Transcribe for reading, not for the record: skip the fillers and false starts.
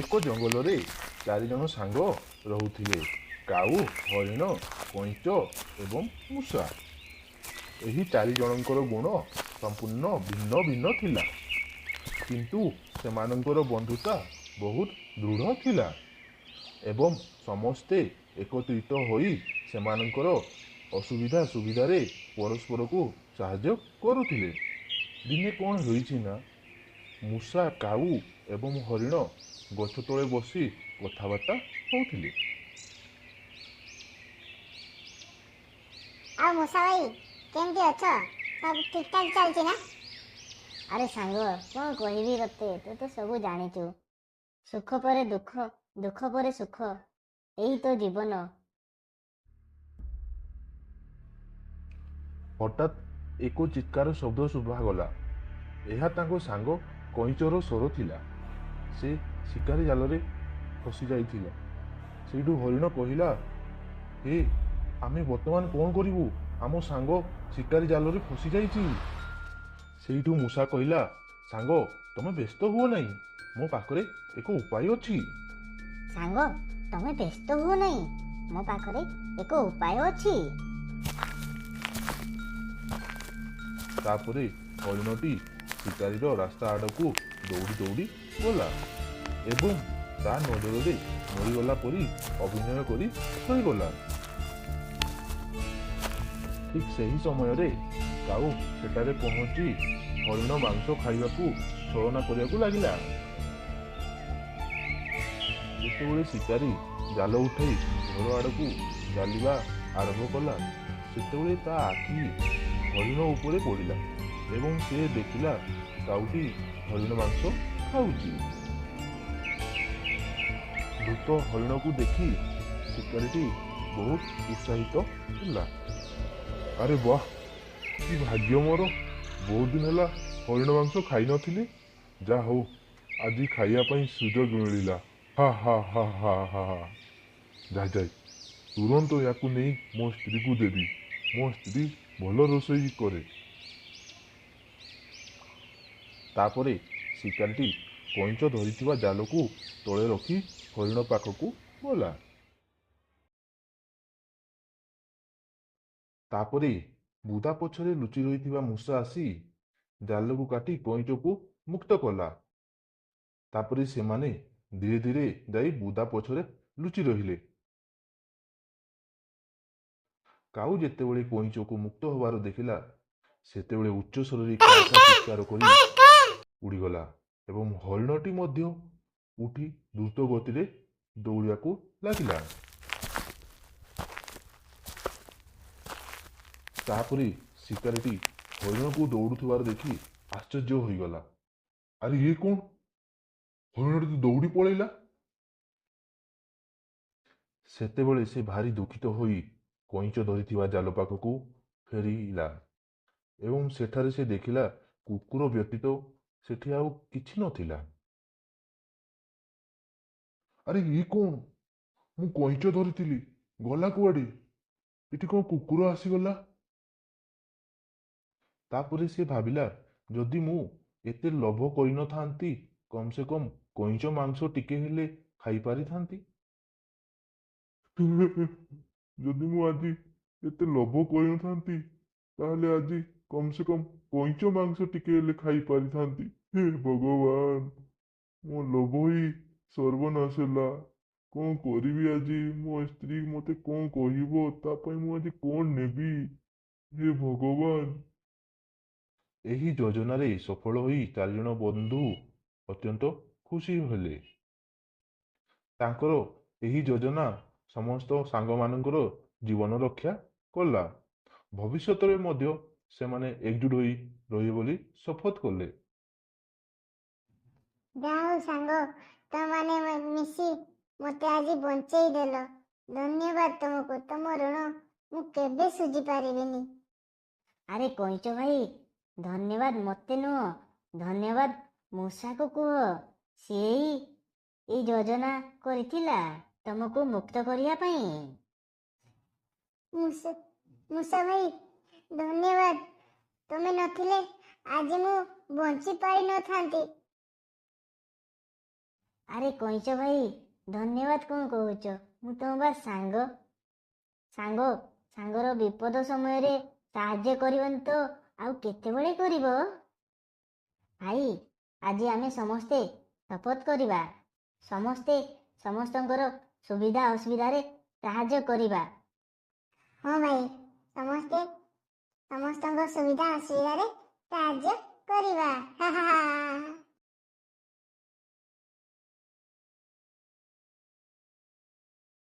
ଏକ ଜଙ୍ଗଲରେ ଚାରିଜଣ ସାଙ୍ଗ ରହୁଥିଲେ, କାଉ, ହରିଣ, କଇଁଚ ଏବଂ ମୂଷା। ଏହି ଚାରିଜଣଙ୍କର ଗୁଣ ସମ୍ପୂର୍ଣ୍ଣ ଭିନ୍ନ ଭିନ୍ନ ଥିଲା, କିନ୍ତୁ ସେମାନଙ୍କର ବନ୍ଧୁତା ବହୁତ ଦୃଢ଼ ଥିଲା ଏବଂ ସମସ୍ତେ ଏକତ୍ରିତ ହୋଇ ସେମାନଙ୍କର ଅସୁବିଧା ସୁବିଧାରେ ପରସ୍ପରକୁ ସାହାଯ୍ୟ କରୁଥିଲେ। ଦିନେ କ'ଣ ହୋଇଛି ନା, ମୂଷା, କାଉ ଏବଂ ହରିଣ ଗଛ ତଳେ ବସି କଥାବାର୍ତ୍ତା ହେଉଥିଲେ। ଆଉ ମୂଷା ଭାଇ, କେମିତି ଅଛ? ସବୁ ଠିକଠାକ ଚାଲିଛି ନା? ଆରେ ସାଙ୍ଗ, କ'ଣ କହିବି ତତେ, ତୁ ତ ସବୁ ଜାଣିଛୁ। ସୁଖ ପରେ ଦୁଃଖ, ଦୁଃଖ ପରେ ସୁଖ, ଏଇ ତ ଜୀବନ। ହଠାତ୍ ଏକ ଚିତ୍କାର ଶବ୍ଦ ଶୁଭାଗଲା। ଏହା ତାଙ୍କ ସାଙ୍ଗ କଇଁଚର ସ୍ୱର ଥିଲା। ସେ ଶିକାରୀ ଜାଲରେ ଫସି ଯାଇଥିଲା। ସେଇଠୁ ହରିଣ କହିଲା, ହେ, ଆମେ ବର୍ତ୍ତମାନ କ'ଣ କରିବୁ? ଆମ ସାଙ୍ଗ ଶିକାରୀ ଜାଲରେ ଫସି ଯାଇଛି। ସେଇଠୁ ମୂଷା କହିଲା, ସାଙ୍ଗ, ତମେ ବ୍ୟସ୍ତ ହୁଅ ନାହିଁ, ମୋ ପାଖରେ ଏକ ଉପାୟ ଅଛି। ସାଙ୍ଗ, ତମେ ବ୍ୟସ୍ତ ହୁଅ ନାହିଁ, ମୋ ପାଖରେ ଏକ ଉପାୟ ଅଛି। ତାପରେ ହରିଣଟି ଶିକାରୀର ରାସ୍ତା ଆଡ଼କୁ ଦୌଡ଼ି ଦୌଡ଼ି ଗଲା ଏବଂ ତା ନଜରରେ ମରିଗଲା ପରି ଅଭିନୟ କରି ଶୋଇଗଲା। ଠିକ୍ ସେହି ସମୟରେ କାଉ ସେଠାରେ ପହଞ୍ଚି ହରିଣ ମାଂସ ଖାଇବାକୁ ଛଳନା କରିବାକୁ ଲାଗିଲା। ଯେତେବେଳେ ଶିକାରୀ ଜାଲ ଉଠାଇ ଘର ଆଡ଼କୁ ଚାଲିବା ଆରମ୍ଭ କଲା, ସେତେବେଳେ ତା ଆଖି ହରିଣ ଉପରେ ପଡ଼ିଲା ଏବଂ ସେ ଦେଖିଲା କାଉଟି ହରିଣ ମାଂସ ଖାଉଛି। ମୃତ ହରିଣକୁ ଦେଖି ଶିକାରୀଟି ବହୁତ ଉତ୍ସାହିତ ହେଲା। ଆରେ ବାଃ, କି ଭାଗ୍ୟ ମୋର! ବହୁତ ଦିନ ହେଲା ହରିଣ ମାଂସ ଖାଇନଥିଲି, ଯାହା ହଉ ଆଜି ଖାଇବା ପାଇଁ ସୁଯୋଗ ମିଳିଲା। ହା ହା ହା ହା ହା ହା। ଯାଇ ଯାଇ ତୁରନ୍ତ ୟାକୁ ନେଇ ମୋ ସ୍ତ୍ରୀକୁ ଦେବି। ମୋ ସ୍ତ୍ରୀ ଭଲ ରୋଷେଇ କରେ। ତାପରେ ଶିକାରୀଟି କଇଁଚ ଧରିଥିବା ଜାଲକୁ ତଳେ ରଖି ହରିଣ ପାଖକୁ ଗଲା। ତାପରେ ବୁଦା ପଛରେ ଲୁଚି ରହିଥିବା ମୂଷା ଆସି ଜାଲକୁ କାଟି କଇଁଚକୁ ମୁକ୍ତ କଲା। ତାପରେ ସେମାନେ ଧୀରେ ଧୀରେ ଯାଇ ବୁଦା ପଛରେ ଲୁଚି ରହିଲେ। କାଉ ଯେତେବେଳେ କଇଁଚକୁ ମୁକ୍ତ ହେବାର ଦେଖିଲା, ସେତେବେଳେ ଉଚ୍ଚ ସ୍ୱରରେ କା କା ଚିତ୍କାର କରି ଉଡ଼ିଗଲା ଏବଂ ହରିଣଟି ମଧ୍ୟ ଉଠି ଦ୍ରୁତ ଗତିରେ ଦୌଡ଼ିବାକୁ ଲାଗିଲା। ତାପରେ ଶିକାରୀଟି ହରିଣକୁ ଦୌଡ଼ୁଥିବାର ଦେଖି ଆଶ୍ଚର୍ଯ୍ୟ ହୋଇଗଲା। ଆରେ ଇଏ କ'ଣ? ହରିଣଟି ତ ଦୌଡ଼ି ପଳେଇଲା। ସେତେବେଳେ ସେ ଭାରି ଦୁଃଖିତ ହୋଇ କଇଁଚ ଧରିଥିବା ଜାଲ ପାଖକୁ ଫେରିଲା ଏବଂ ସେଠାରେ ସେ ଦେଖିଲା କୁକୁର ବ୍ୟତୀତ ସେଠି ଆଉ କିଛି ନଥିଲା। ଆରେ ଇଏ କ'ଣ? ମୁଁ କଇଁଚ ଧରିଥିଲି, ଗଲା କୁଆଡ଼େ? ଏଠି କ'ଣ କୁକୁର ଆସିଗଲା? ତାପରେ ସେ ଭାବିଲା, ଯଦି ମୁଁ ଏତେ ଲୋଭ କରିନଥାନ୍ତି, କମ୍ ସେ କମ୍ କଇଁଚ ମାଂସ ଟିକେ ହେଲେ ଖାଇପାରିଥାନ୍ତି। ଯଦି ମୁଁ ଆଜି ଏତେ ଲୋଭ କରିନଥାନ୍ତି, ତାହେଲେ ଆଜି କମ୍ ସେ କମ୍ କଇଁଚ ମାଂସ ଟିକେ ହେଲେ ଖାଇପାରିଥାନ୍ତି। ହେ ଭଗବାନ, ମୋ ଲୋଭ ହିଁ ସର୍ବନାଶ ହେଲା। କ'ଣ କରିବି ଆଜି? ମୋ ସ୍ତ୍ରୀ ମୋତେ କ'ଣ କହିବ? ତା ପାଇଁ ମୁଁ ଆଜି କ'ଣ ନେବି? ହେ ଭଗବାନ! ଏହି ଯୋଜନାରେ ସଫଳ ହୋଇ ଚାରିଜଣ ବନ୍ଧୁ ଅତ୍ୟନ୍ତ ଖୁସି ହେଲେ। ତାଙ୍କର ଏହି ଯୋଜନା ସମସ୍ତ ସାଙ୍ଗମାନଙ୍କର ଜୀବନ ରକ୍ଷା କଲା। ଭବିଷ୍ୟତରେ ମଧ୍ୟ ସେମାନେ ଏକଜୁଟ ହୋଇ ରହିବେ ବୋଲି ଶପଥ କଲେ। ଯାହା ହଉ ସାଙ୍ଗ, ତମମାନେ ମିଶି ମୋତେ ଆଜି ବଞ୍ଚେଇ ଦେଲ। ଧନ୍ୟବାଦ ତମକୁ, ତମ ଋଣ ମୁଁ କେବେ ସୁଝି ପାରିବିନି। ଆରେ କଇଁଚ ଭାଇ, ଧନ୍ୟବାଦ ମୋତେ ନୁହଁ, ଧନ୍ୟବାଦ ମୂଷାକୁ କୁହ। ସିଏ ହିଁ ଏଇ ଯୋଜନା କରିଥିଲା ତମକୁ ମୁକ୍ତ କରିବା ପାଇଁ। ମୂଷା ଭାଇ, ଧନ୍ୟବାଦ, ତମେ ନଥିଲେ ଆଜି ମୁଁ ବଞ୍ଚି ପାରିନଥାନ୍ତି। ଆରେ କଇଁଚ ଭାଇ, ଧନ୍ୟବାଦ କ'ଣ କହୁଛ? ମୁଁ ତମ ବା ସାଙ୍ଗ। ସାଙ୍ଗ ସାଙ୍ଗର ବିପଦ ସମୟରେ ସାହାଯ୍ୟ କରିବନି ତ ଆଉ କେତେବେଳେ କରିବ? ଭାଇ, ଆଜି ଆମେ ସମସ୍ତେ ଶପଥ କରିବା, ସମସ୍ତେ ସମସ୍ତଙ୍କର ସୁବିଧା ଅସୁବିଧାରେ ସାହାଯ୍ୟ କରିବା। ହଁ ଭାଇ, ସମସ୍ତେ ସମସ୍ତଙ୍କ ସୁବିଧା ଅସୁବିଧାରେ ସାହାଯ୍ୟ କରିବା। ହା ହା ହା।